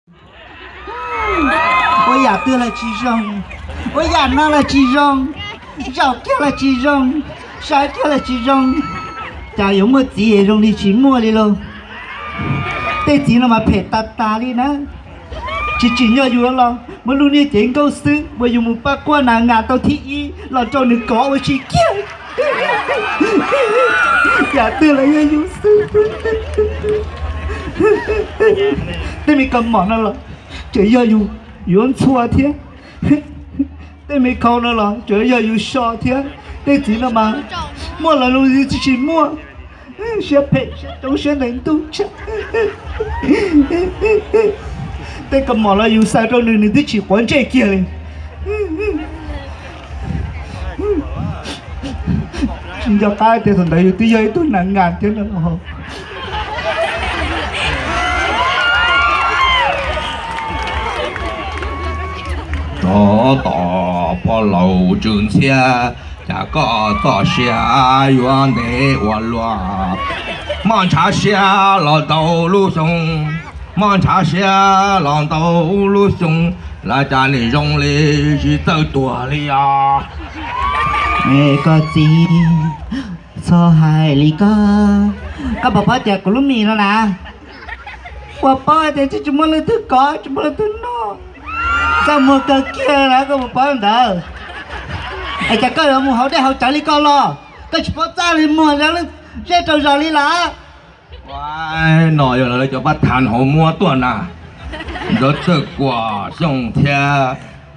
Ua yam twg los tsis zoo, ua yam no los tsis zoo, zaum kiag los tsis zoo, saib kiag los tsis zoo. Cas yuav muaj txiv zoo li tsis muaj li lauj. Tej txiv no mas phem tas tas li na. Tsis tsim nyog yus los muab lub niag cev nkauj xwb uas yus mus pab quaj nas ngas tau thib ib los rau nws kov ua si kiag. Yam twg los yog yus xwb. Tej me kaus mom no los tseem yog yus yuav ntxhua thiab. Tej me khau no los tseem yog yus so thiab. Tej txiv no mas muaj los zoo li tsis muaj. Siab phem siab coob siab ntev ntuj tshaj. Tej kaus mom los yus xaws rau nws, nws twb tsis quav ntsej kiag li. Tsis nco qab tias thaum ntawd yus twb yog ib tug nas ngas thiab no. Tsov tom pog laus Tswv Ntxhiab, cas koj txoj sia yuav ntev ua luaj? Mob ntshav siab los ntau lub xyoo, mob ntshav siab los ntau lub xyoo, los cas nim zoo li tsis txawj tuag li os. Koj txiv, txhob hais li koj. Koj puas paub tias kuv lub mis no na, puas paub hais tias tsis tsis muaj leej twg kov, tsis muaj leej twg noj, txaj muag kawg kiag na, koj puas paub ntawd? Es cas koj yuav mus haus dej haus cawv li koj los koj tsis paub txaj li muag zej rau zos li los? No yog lawv cov pab thav hauv muab tuaj na, ntawd txawj kuam xyoo thiab,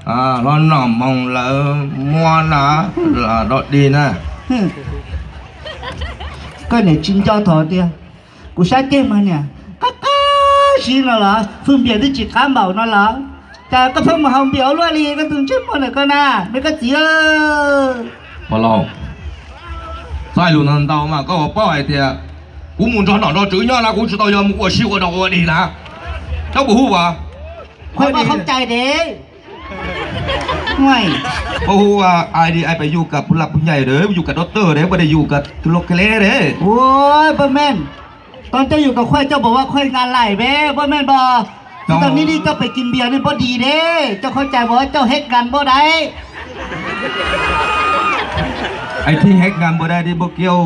hlob noj hmoo lawv muab na, dog dig na. Koj niam tsis nco thaum tias kuv sab ceg mas niam qab qab zib no los, fwj npias twb tsis qab npaum no los, cas koj pheej mus haus npias ua luaj li, koj tus ntsej muag ntawm koj na, me koj txiv. Pog laus, txoj hais lus ntau ntau mas koj puas paub hais tias kuv mus nrog nom nrog tswv nyob na, kuv tsis tau yog mus ua si ua dog ua dig na. Koj puas hu as? Koj hu as, ai di ai pes yus kam pus laj pus nyais de, yus kam dov tawg de, puas de yus kam tus loj kele de. Poj men, tau coj yus kom khuaj coj npaum ua khuaj nka laim peb poj men npog. Tsis tau nib nib coj pem kis npias nej npog dis de, coj khuaj cais npog coj hej nkas npog dai. Ai thij hej nkas npog dai di npog kiau,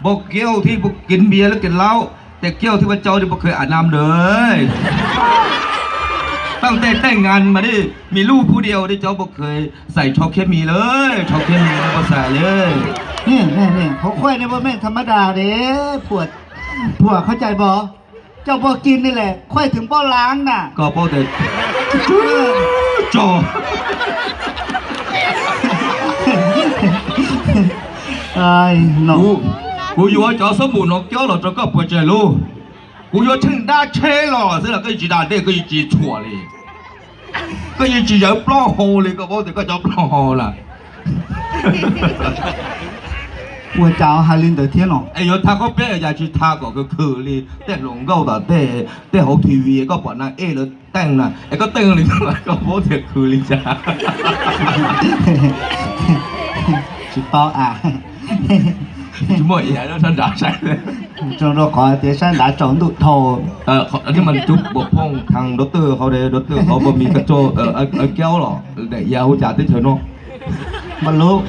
npog kiau thij npog kis npias lub kis laub, tes kiau thij npog cau di npog khev am nam de. Tau tes tej nkas mas di, mi lub phu diau di cov npog khev xais tsho khiab mi lawm, tsho khiab mi npog xais li. Hauv khuaj nej npog mej tham mab das de, phuam khuaj cais npog, coj npog kis ni lawm khuaj thwm npog laav na. Koj paub tias tso, kuv yuav cov xab npum no kiab los rau koj puas tsawg lub? Kuv yuav tsheej dab tsheb los xwb los koj yeej tsis da dej, koj yeej tsis tshuam li, koj yeej tsis zawv plaub hau li, koj paub tias koj cov plaub hau lawm. Ua cas hais li ntawd thiab no? Es yuav thaj khaub peb cas tsis thaj kom khwv khwv li, tej hluas nkauj tom tej, tej hauv T V koj pom nas ej lawv teej na, es koj teej li koj paub tias khwv li cas? Tsis paub a. Tsis muaj iav sab nrad saib. Zoo rau qhov tias sab nrad tsaus ntuj dhau. Thiab mas cub puas phooj thaj dov twg hauv, dov twg hauv npog mis koj tso kiab los daim iav hu cas teb chaws no. Npog lub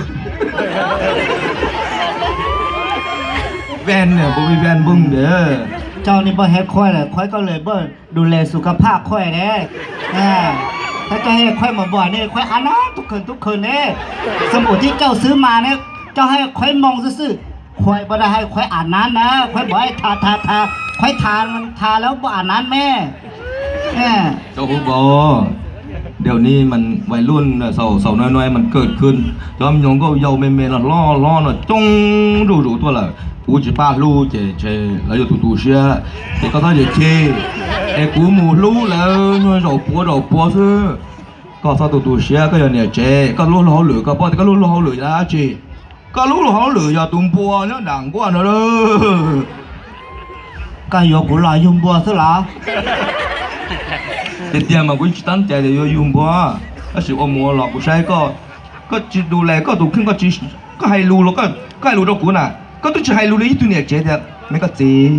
ven, npog ven npog de. Coj ni npog hev khuaj lawm, khuaj koj lawm npog du les xus koj phaj khuaj de. Thaj coj hev khuaj mas npog ne khuaj a nab tub khawm tub khawm ne. Xab npum thib cauj xwb mas ne, coj hev khuaj moo xwb xwb. Khuaj npog da hev khuaj a nab na, khuaj npog tha tha tha, khuaj tha tha lawm npog a nab me. Cov hu npog, dio ni mas vais luj xaus xaus no no mas kawm khwv, cov me nyuam nkauj yau me me no hlob hlob no coob zuj zus tuaj lawm. Kuv tsis pab hlub ces lawv yuav tu tu siab, ces koj txhob yam chim. Es kuv mus hlub lawv nyuag zaum puav zaum puav xwb. Koj txhob tu tu siab, koj yog niam tsev, koj lub luag hauj lwm, koj paub tias koj lub luag hauj lwm yog dab tsi? Koj lub luag hauj lwm yog tus npua nyob nram nkuaj no. Koj yuav kuv los yug npua xwb los? Tiag tiag mas kuv yeej tsis tab cai tias yuav yug npua, tab sis ua mus ua los kuv saib koj, koj tsis du les koj tus kheej, koj hais lus los koj hais lus rau kuv na, koj twb tsis hais lus li ib tug niam tsev tias me koj txiv,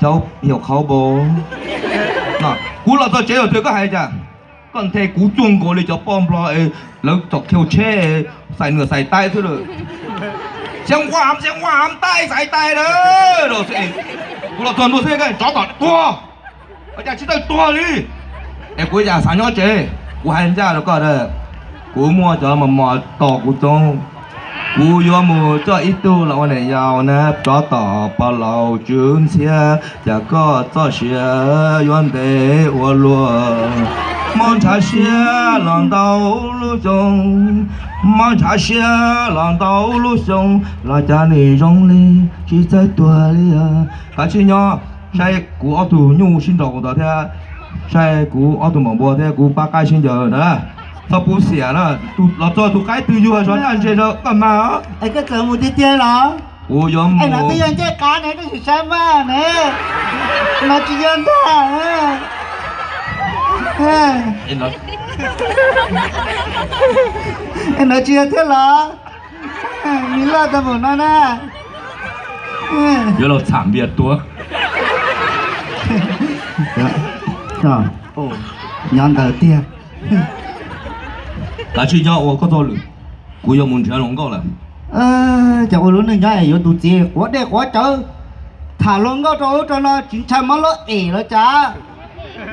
cov yau qhauv npau, Kuv los txog tsev thaum twg koj hais cas? Koj nthe kuv cuag nkaus li cov poj nplog lawv tsom khiu tsheb, xais nws xais taib xwb lawm. Xeeb Huam, Xeeb Huam, taij xaiv taij na. Kuv los txog ntua xwb, tsov tom tuag, ua cas tsis tawj tuag li? Es kuv ua cas xav nyob tsev? Kuv hais ncaj rau koj, kuv muaj cov mos mos tos kuv coob. Kuv yuav mus coj ib tug los ua niam yau na, tsov tom pog laus tswv ntxhiab, cas koj txoj sia yuav ntev ua luaj. Mob ntshav siab los ntau lub xyoo, mob ntshav siab los ntau lub xyoo, los cas nws zoo li tsis txawj tuag li os. Kav tsij nyob, saib kuv ob tug nyuj sib nraus ntawd thiab, saib kuv ob tug maum npua thiab kuv pab qaib sib ncaws na. Txhob pub xiam na, los txog tus qaib twg yuag zov ntaj ntseg rau koj mas. Es koj txawm mus tiag tiag los? Kuv yuav mus. Es no twb yog ncej qab ne, koj sim saib mas ne. No tsis yog ntag. Es no tsis yog thiab los? Nws loj tau npaum no na. Yuav los txham npias tuag. Nyob ntawd tiag. Kav tsij nyob ua koj txoj lwm, kuv yuav mus nrhiav hluas nkauj lawm. Ces ua lub neej nyob es yuav tus txiv quav dej quav cawv, tham hluas nkauj rau ub rau no tsis ntshai mob lub em los cas.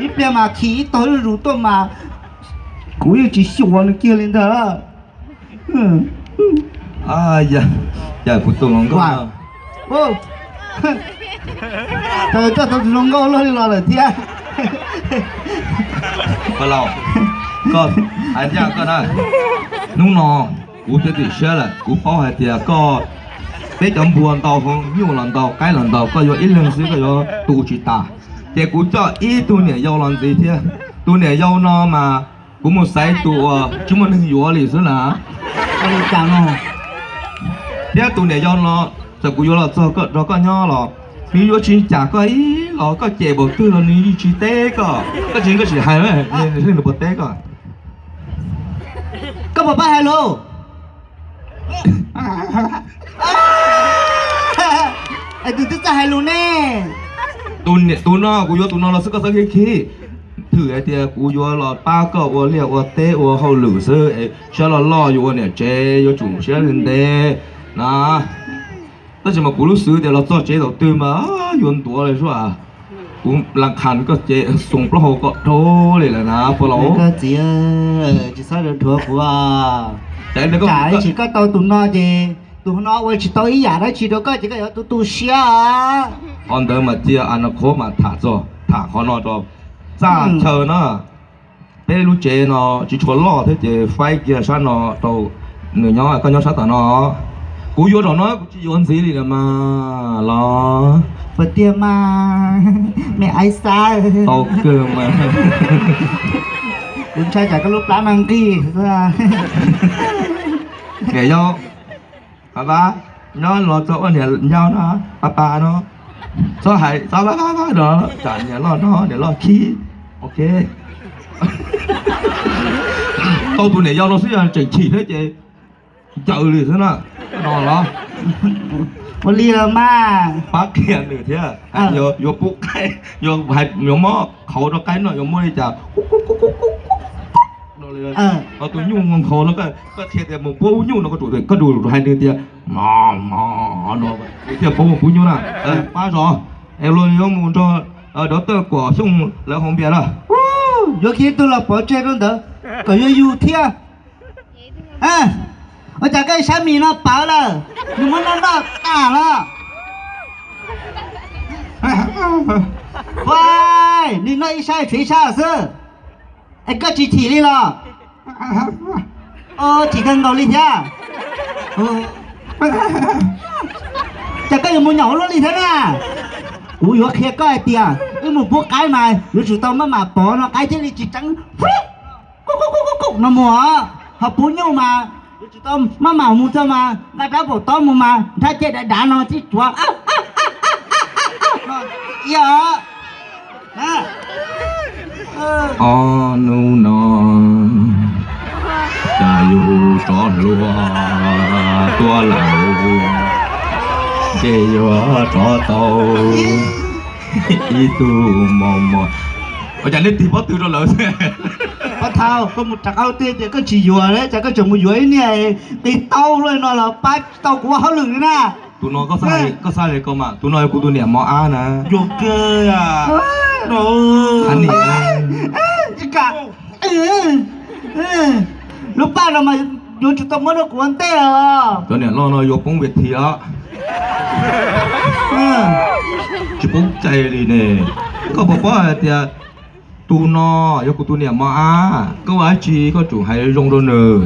Ib pliag mas khi ib tog zuj zus tuaj mas kuv yeej tsis xyuas nws kiag li ntag. Yam kuv tus hluas nkauj, koj tau tus hluas nkauj luag li los lawm thiab. Koj, hais ncaj koj na, hnub no kuv twb tim siab lawm, kuv paub hais tias koj, peb cov npua ntau, nyuj los ntau, qaib los ntau, koj yuav ib leeg xwb koj yuav tu tsis tas. Ces kuv coj ib tug niam yau los ntxiv thiab. Tus niam yau no mas kuv mus xaiv tus uas tsis muaj neeg yuav li xwb na. Thiab tus niam yau no, txawm kuv yuav los txog rau koj nyob los nws yuav tsis cam koj ib los, koj cem npaum twg los nws yeej tsis teb koj. Koj tsis, koj tsis hais, nws puas teb koj? Koj puas pab hais lus? Es tus twb txawj hais lus ne. Tus no kuv yuav tus no los xwb, koj txhob khib khib. Thwm hais tias kuv yuav los pab koj ua liaj ua teb ua hauj lwm xwb, siab loj loj yuav ua niam tsev yuav tsum siab ntev na. Tab sis mas kuv lub xwv tias los txog tsev thaum twg mas yuav ntuav li suab. Kuv las khas koj ces xoos plaub hau kom dhau li lawm na puas los? Koj txiv, tsis txhob dhuav kuv. Tsam ib ntsis koj tau tus no ces tus no ua tsis tau ib yam dab tsi rau koj ces koj yuav tu tu siab. Qhov ntawd mas cia a no qhuav mas tham txog tham qhov no rau. Txaj chaw na, peb lub tsev no tsis tshua loj thiab ces faib kiag sab no rau nws nyob, koj nyob sab tom no. Kuv yuav zaum no kuv tsis yuav ntxiv li lawm mas los. Puas tiag mas, me aib xab? Tau kawg mas. Kuv ntshai tsam koj lub plab no nqig. Niam yau, pab pab, nyob los txog ua niam yau no, pab pab no, txhob hais txhob pab pab no, tsam niam loj no niam loj khib. Ok. Tau tus niam yau no xwb yog tseem chim thiab ces ncaws li xwb na. No los? Ua li los mas. Pab qhia nws thiab, yuav pub qaib, yuav mob qhauv rau qaib noj yuav muab li cas. Ho tus nyuj nkhaus no, koj qhia tias mus puab nyuj no, koj tsum hais nws tias, no, no, thiaj paub mus puab nyuj na. Pab zov, es luag yuav mus nrog doctor Kuam Xyooj lawv haus npias na. Yuav khi tug los pov tseg rau ntawd kom yuav yus thiab. Ua cas koj sab mis no pawv lawm, nws muab noj noj tas los? Ua, nws noj ib sab tshuav ib sab xwb, es koj tsis chim li los? Chim kawg nkaus li thiab. Cas koj yuav mus nyom ua luaj li thiab na? Kuv yuav qhia koj hais tias wb mus pub qaib mas yuav tsum tau maj mam pov no qaib thiaj li tsis tseeb no mus. Ho pub nyuj mas yuav tsum tau maj mam mus txog mas nqa rab npaum tob mus mas nrhab ceg dav dav no tib tsuav. Ob hnub no cas yus tsov hluas tuaj lawm, ces yuav tsov tau ib tug mos mos. Ua cas nej tig pob tw rau lawv xwb? Pab thaum koj mus rov qab tias koj tsis yuav li, cas koj tseem mus yuav ib niag nqis tau luaj no los pab tsis tau kuv ua hauj lwm li na. Tus no koj xav li ko mas, tus no yog kuv tus niam mos ab na. Yuav kawg. Lub paj no mas yuav tsum tau muab rau kuv ua ntej os. Cov niam loj no yuav poob ves thi os. Tsis poob cai li ne. Koj puas paub hais tias tus no yog kuv tus niam mos ab, koj ua dab tsi koj tsum hais zoo rau nws.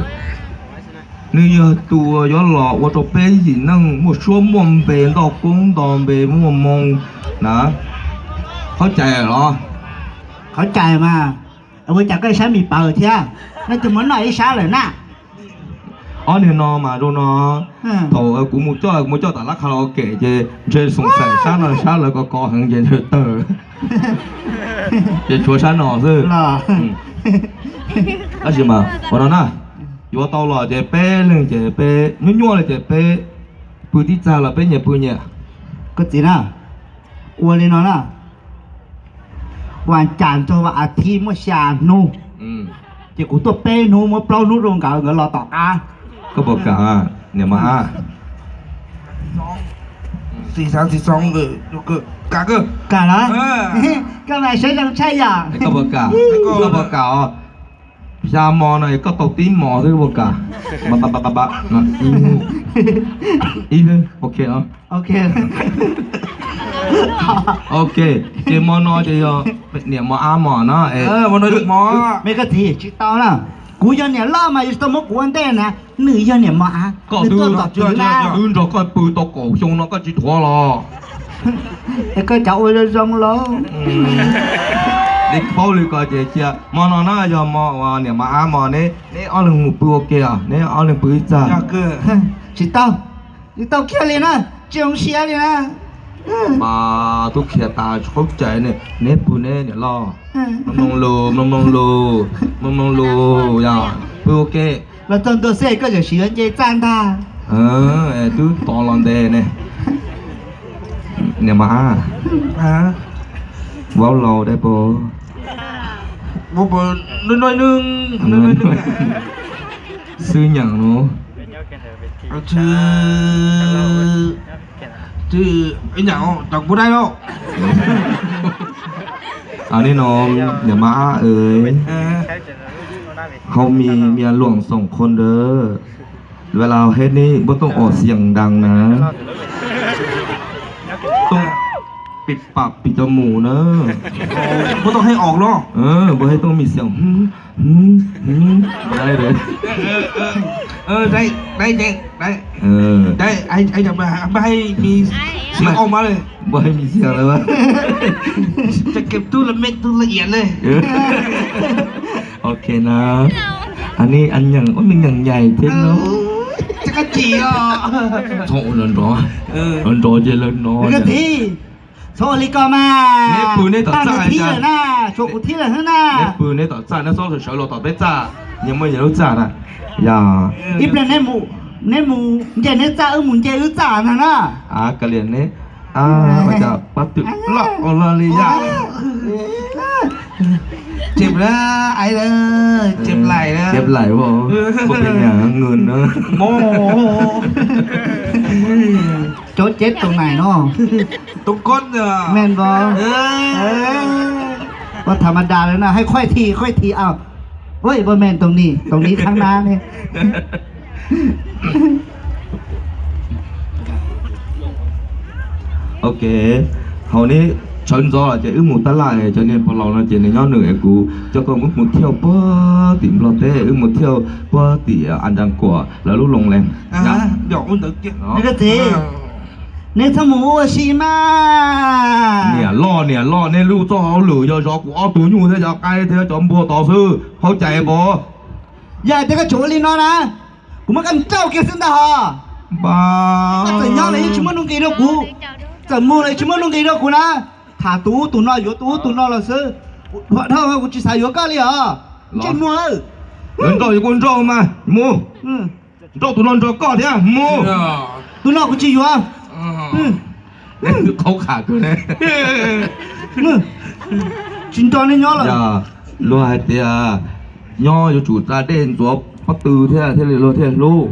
Nws yog tus yuav los ua rau peb yim neej muaj suab muaj npe, ntau koob nto npe muaj moo na. Qhov cai los? Qhov cai mas, ua cas koj ib sab mis paws thiab, no tus muab noj ib sab lawm na. Ob niag no mas zoo no, thaum kuv mus coj, kuv mus coj tom lab kha los kem ces ntshe xoom xaim sab no sab lawv ko ko heev ces ntshe tawg, ces tshuav sab no xwb. Tab sis mas ua no na, yuav tau los ces peb leeg ces peb nyuaj nyuaj li ces peb pw tib txaj los peb nyias pw nyias. Koj txiv na, ua li no na, vas cas nrog vas as thiv muaj xya hnub, ces kuv tuaj peb hnub muab plaub hnub rau nkawd, nkawd los tom qab. Koj puas kam, niam mos ab? Kam los? Koj mas siab zoo tshaj yom. Koj puas kam? Koj puas kam os? Xya mos no es koj tau tib mos xwb puas kam? Ib, ok. Ok, ces mo no ces yog niam mos ab mos na. Me koj txiv tsis tau na, kuv yog niam loj mas yuav tsis tau muab kuv ua ntej na, nws yog niam mos ab. Koj twb nrog koj pw tau kaum xyoo no koj tsis dhuav los? Es koj cov ua zoo zoo los. Li paub li ko ces cia mo no na, yog mo uas niam mos ab mos, neb ob leeg mus pw ua ke os, neb ob leeg pw ib txaj. Tsis tau, tsis tau kiag li na, tsis zoo siab li na. Mas tub khiav tas tsis qaub cai ne, neb pw neb niam loj. Mloog mloog lus, mloog mloog lus, mloog mloog lus, yog pw ua ke. Los txog ntua xwb koj tseem siv yuav nce txaj ntag. Twb tod los ntev ne. Niam mos ab, vauv laus dab pog. Xwb nyeem no. Nyeem no, niam mos ab, hauv mis mias luam xoom qhov ntawd, ves las hej neb puab tooj om xias ntaas na, tooj pim pam pim cov mus na, puab tooj hej om los, puab hej tooj mis xias. Puab hej mis xias lawm. Ok na, a neb a nyeem ua me nyeem nyaim thiab no. Txhob ua nrov nrov, nrov nrov ces lawv no. Txhob ua li ko mas. Neb pw neb tom txaj, tshuav kuv thib lawm xwb na. Neb pw neb tom txaj, neb txhob sawv los tom peb txaj, nyias muaj nyias lub txaj na. Yog ib pliag neb mus nce neb txaj, wb mus nce wb txaj ntag na. Kav liam neb, ua cas pab twm loj ua luaj li yam. Cem lawm, cem lais lawm, cem lais ua, ua pes nyam nws na. Cov ceb tau nais no, tau koj me npau, ua tham ma das lawm na, hais khuaj thi khuaj thi a, ua me tau ni tau ni thab nab ne. Ok, hauv neb sawv ntxov lawm ces wb mus tab laj, cov niag pog laus no ces nws nyob nws es kuv coj koj wb mus thiauj puag tim Nplog teb, wb mus thiauj puag tim As Nras Kuam lawv lub loo lees. Neb txhob mus ua si mas. Niam loj niam loj, neb lub txoj hauj lwm yog zov kuv ob tug nyuj thiab cov qaib thiab cov npua tod xwb, hauj cais pov. Yog hais tias koj tseem ua li no na, kuv muab koj nrauj kiag xwb ntag hos. Koj txawm nyob los yeej tsis muaj nuj nqis rau kuv, txawm mus los yeej tsis muaj nuj nqis rau kuv na. Tham tus ub tus no yuav tus ub tus no los xwb, kuv dhuav dhau kuv tsis xav yuav koj li os. Ntsej muag, nrauj yuav kuv nrauj mas mus. Nrauj tus no nrog koj thiab mus. Tus no kuv tsis yuav. Qhaub qham kawg ne. Tsis nrog nej nyob lawm. Luag hais tias nyob yuav tsum da dej ntxuav pob tw thiab thiaj li luag thiaj hlub.